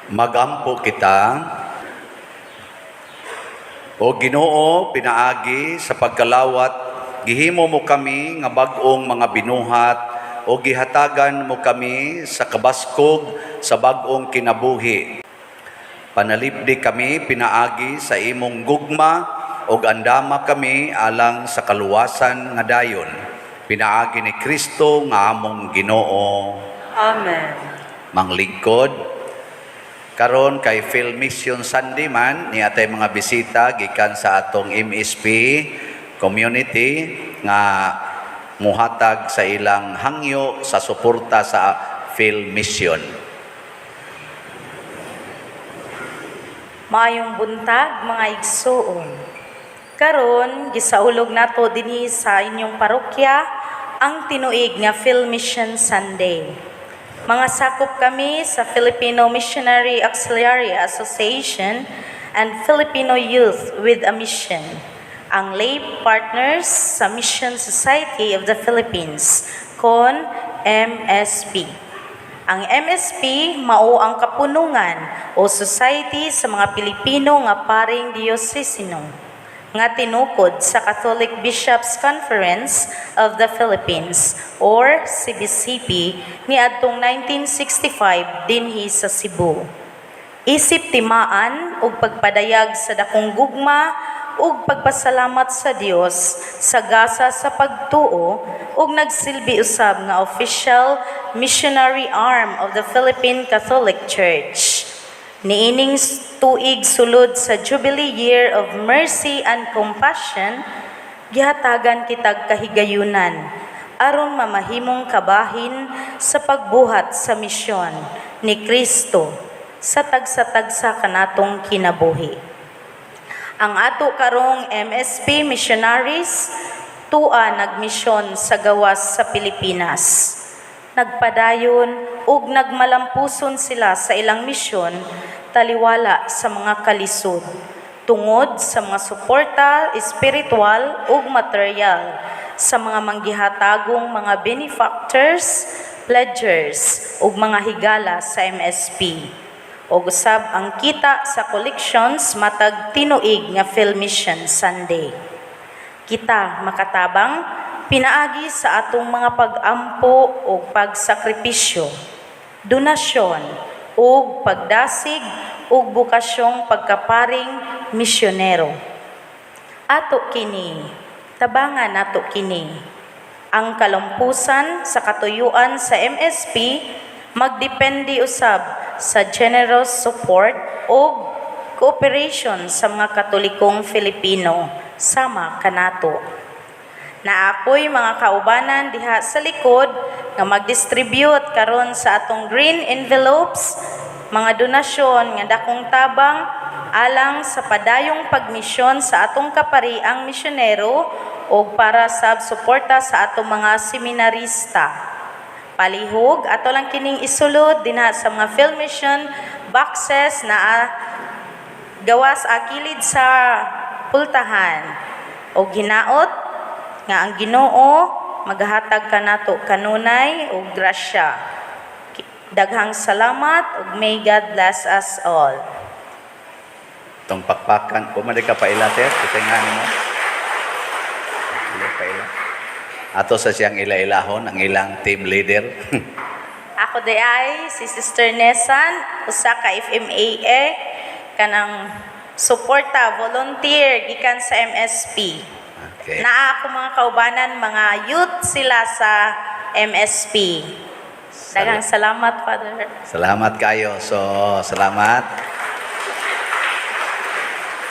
Magampo kita. O Ginoo, pinaagi sa pagkalawat, gihimo mo kami nga bag-ong mga binuhat o gihatagan mo kami sa kabaskog sa bag-ong kinabuhi. Panalipdi kami pinaagi sa imong gugma ug andama kami alang sa kaluwasan nga dayon. Pinaagi ni Kristo nga among Ginoo. Amen. Manglingkod, Karon kay Phil Mission Sunday man ni atay mga bisita gikan sa atong MSP community nga muhatag sa ilang hangyo sa suporta sa Phil Mission. Maayong buntag, mga igsuon. Karon gisaulog nato dinhi sa inyong parokya ang tinuig nga Phil Mission Sunday. Mga sakop kami sa Filipino Missionary Auxiliary Association and Filipino Youth with a Mission, ang lay partners sa Mission Society of the Philippines, kon MSP. Ang MSP mao ang kapunungan o society sa mga Pilipino nga paring diosesino nga tinukod sa Catholic Bishops Conference of the Philippines or CBCP niadtong 1965 dinhi sa Cebu. Isip timaan ug pagpadayag sa dakong gugma ug pagpasalamat sa Dios sa gasa sa pagtuo ug nagsilbi usab nga official missionary arm of the Philippine Catholic Church. Niining tuig sulod sa Jubilee Year of Mercy and Compassion, gihatagan kitag kahigayunan aron mamahimong kabahin sa pagbuhat sa misyon ni Kristo sa tagsa-tagsa kanatong kinabuhi. Ang ato karong MSP missionaries tua nagmisyon sa gawas sa Pilipinas. Nagpadayon ug nagmalampuson sila sa ilang misyon taliwala sa mga kalisod tungod sa mga suporta espiritual ug material sa mga manggihatagong mga benefactors, pledgers ug mga higala sa MSP ug usab ang kita sa collections matag tinuig nga Phil Mission Sunday. Kita makatabang pinaagi sa atong mga pag-ampo ug pagsakripisyo, donasyon ug pagdasig ug bokasyong pagkaparing misyonero. Ato kini, tabangan nato kini. Ang kalampusan sa katuyuan sa MSP magdepende usab sa generous support ug cooperation sa mga Katolikong Filipino sama kanato. Naa ako'y mga kaubanan diha sa likod nga mag-distribute karon sa atong green envelopes, mga donasyon nga dakong tabang alang sa padayong pagmisyon sa atong kapariang misyonero o para sa suporta sa atong mga seminarista. Palihog, ato lang kining isulod dinha sa mga Phil Mission boxes na gawas akilid sa pultahan. O ginaot nga ang Ginoo maghatag kanato kanunay og grasya. Daghang salamat ug may God bless us all. Itong pakpakan, pumali ka paila, sir. Kasi nga nimo. Ila paila. Ato sa siyang ila-ilahon, ang ilang team leader. Ako di ay si Sister Nesan, usa ka FMAA, kanang suporta, volunteer gikan sa MSP. Naa ako mga kaubanan, mga youth sila sa MSP. Daghang salamat, Father. Salamat kayo. So, salamat.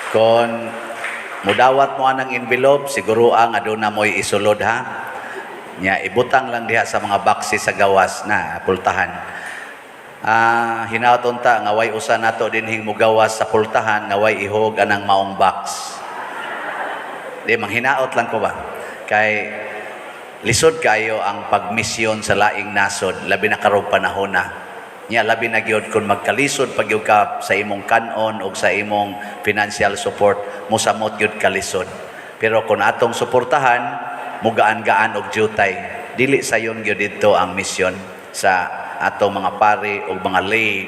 Kung mudawat mo anang envelope, siguro ang aduna mo'y isulod, ha. Nya ibutang lang diha sa mga boxes sa gawas na pultahan. Hinaot unta nga way usa nato dinhing mugawas sa pultahan nga way ihog anang maong box. Di manghinaot lang ko ba? Kay lisod kayo ang pagmisyon sa laing nasod, labi na karong panahon na. Nya labi na gyud kung magkalisod pag gyud ka sa imong kanon o sa imong financial support, mosamot gyud kalisod. Pero kung atong suportahan, mugaan-gaan og jutay. Dili sayon gyud didto ang misyon sa atong mga pari o mga lay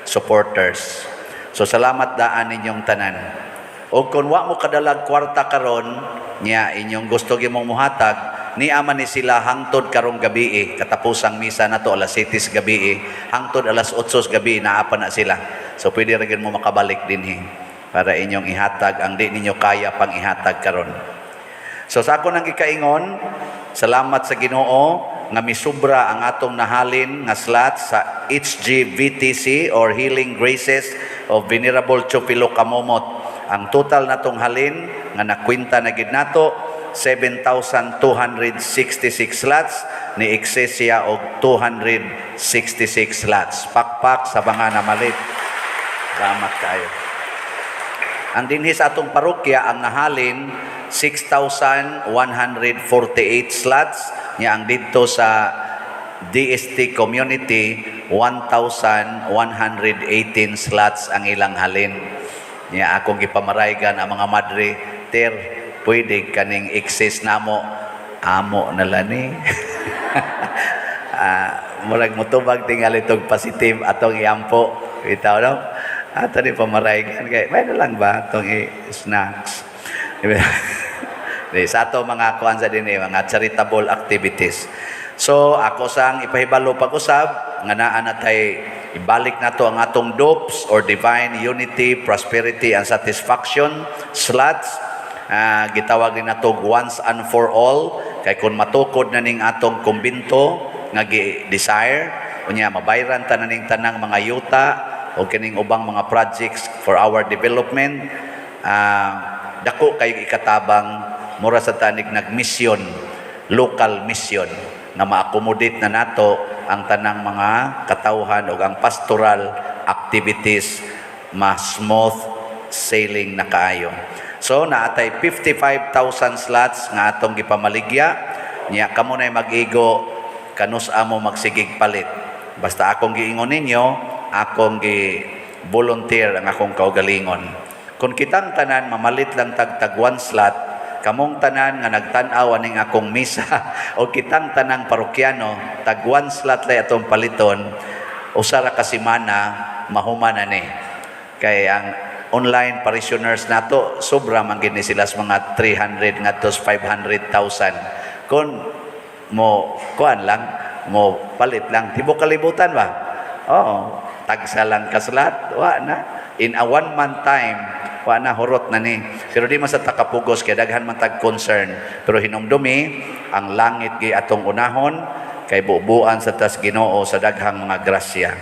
supporters. So salamat daan ninyong tanan. O kung wa mo kadalag kwarta karon nya inyong gusto gyud mong muhatag, ni ama ni sila hangtod karong gabi, katapusang misa nato alas 7 sa gabi, hangtod alas 8 sa gabi naa pa na sila. So pwede ra gyud mo makabalik dinhi para inyong ihatag ang di ninyo kaya pang ihatag karon. So sa ako nang gikaingon, salamat sa Ginoo. nga misubra ang atong nahalin nga slot sa HGVTC or Healing Graces of Venerable Chupilo Camomot. Ang total natong halin nga nakwenta na gid nato, 7,266 slots, ni excess siya og 266 slots. Pakpak sa mga namalit. Salamat kayo. Ang dinhi sa atong parokya, ang nahalin 6,148 slots nya, ang didto sa DST community, 1,118 slots ang ilang halin. Nya akong gipamaraygan ang mga madre, "Ter, pwede kaning excess namo, amo na lang ni." Murag mutubag tingali tog positive atong iampo bitaw, no? Ato ni pamaraygan kay may na lang ba atong i-snacks. Di, sa ato mga kuan sa dinhi, mga charitable activities. So ako sang ipahibalo pag-usab nga naa na tay ibalik nato ang atong DUPS or Divine Unity, Prosperity and Satisfaction slots. Gitawag din nato once and for all kay kung matukod na ning atong kumbinto nga gi-desire unya, mabayran ta na ning tanang mga yuta o kining ubang mga projects for our development, dako kayo ikatabang, mura sa tanig nagmission, local mission nga ma-accommodate na nato ang tanang mga katawhan ug ang pastoral activities mas smooth sailing na kaayo. So naatay 55,000 slots nga atong gipamaligya niya. Kamo nay mag-igo kanus amo magsigig palit. Basta akong giingon ninyo, akong gi volunteer ang akong kaugalingon. Kung kitang tanan mamalit lang tag tag one slot, kamong tanan nga nagtan-aw aning akong misa o kitang tanang parokyano, tag one slot lay atong paliton, usa ra ka semana mahuman na ni. Kay ang online parishioners nato sobra man gid ni sila sa mga 300 ngadto sa 500,000. Kung mo kuan lang, mo palit lang tibok kalibutan ba? Oo, tagsa lang ka slot, wa na. In a one month time, wa na, hurot na ni. Pero di man sa takapugos kay daghan man tag concern, pero hinumdumi ang langit gi atong unahon kay bubuan sa tas Ginoo sa daghang mga grasya.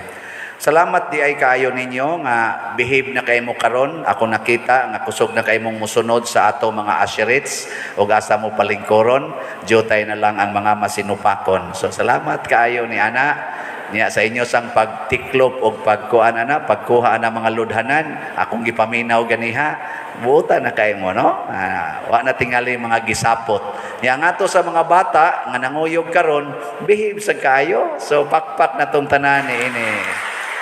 Salamat di ay kaayo ninyo nga behave na kay mo karon. Ako nakita nga kusog na kay mong musunod sa ato mga usherates ug asa mo palingkoron, jutay na lang ang mga masinupakon. So salamat kaayo ni ana niya sa inyo sang pagtiklop og pagkuan ana, pagkuha ana mga ludhanan akong gipaminaw ganiha. Buutan na kay mo, no? Wa na tingali mga gisapot niya ngato sa mga bata nga nanguyog karon, behave sa kaayo. So pakpak na tong tanan ni ini.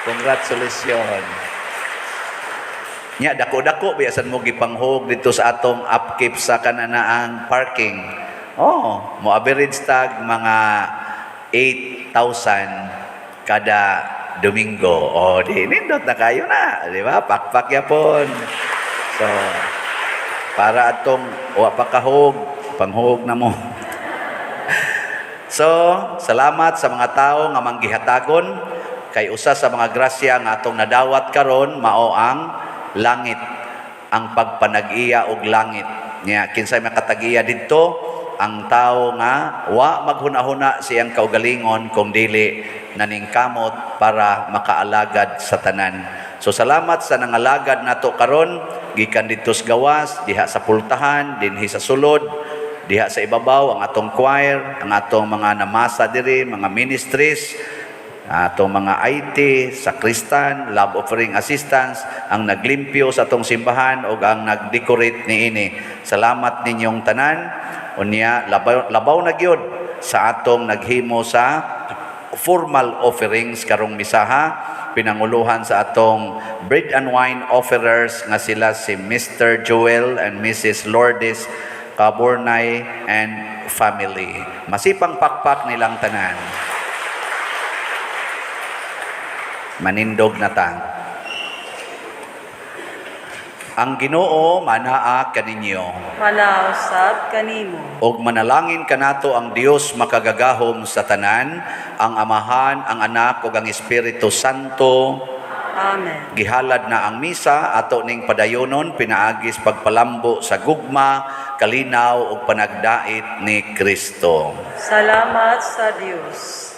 Congratulations. Nya dako-dako biyasan mo gipanghug dito sa atong upkeep sa kananaang parking. Oh, mo average tag mga 8,000 kada Domingo. Oh, di nindot na kayo na, di ba? Pakpak yapon. So, para atong wa pa kahug, panghug na mo. So, salamat sa mga tao nga manggihatagon kay usa sa mga grasya nga atong nadawat karon mao ang langit, ang pagpanag-iya og langit. Nya kinsay makatag-iya didto? Ang tao nga wa maghuna-huna siyang kaugalingon kung dili naningkamot para makaalagad sa tanan. So salamat sa nangalagad nato karon gikan didto sa gawas, diha sa pultahan, dinhi sa sulod, diha sa ibabaw, ang atong choir, ang atong mga namasa diri, mga ministries, atong mga IT, sakristan, love offering assistants, ang naglimpyo sa atong simbahan ug ang nag-decorate niini. Salamat ninyong tanan. Unya labaw, labaw na gyud sa atong naghimo sa formal offerings karong misaha, pinanguluhan sa atong bread and wine offerers nga sila si Mr. Joel and Mrs. Lourdes Cabornay and family. Masipang pakpak nilang tanan. Manindog na ta. Ang Ginoo manaa kaninyo. Manausab kanimo. Og manalangin kanato ang Dios makagagahom sa tanan, ang Amahan, ang Anak ug ang Espiritu Santo. Amen. Gihalad na ang misa, ato ning padayonon pinaagis pagpalambo sa gugma, kalinaw ug panagdait ni Kristo. Salamat sa Dios.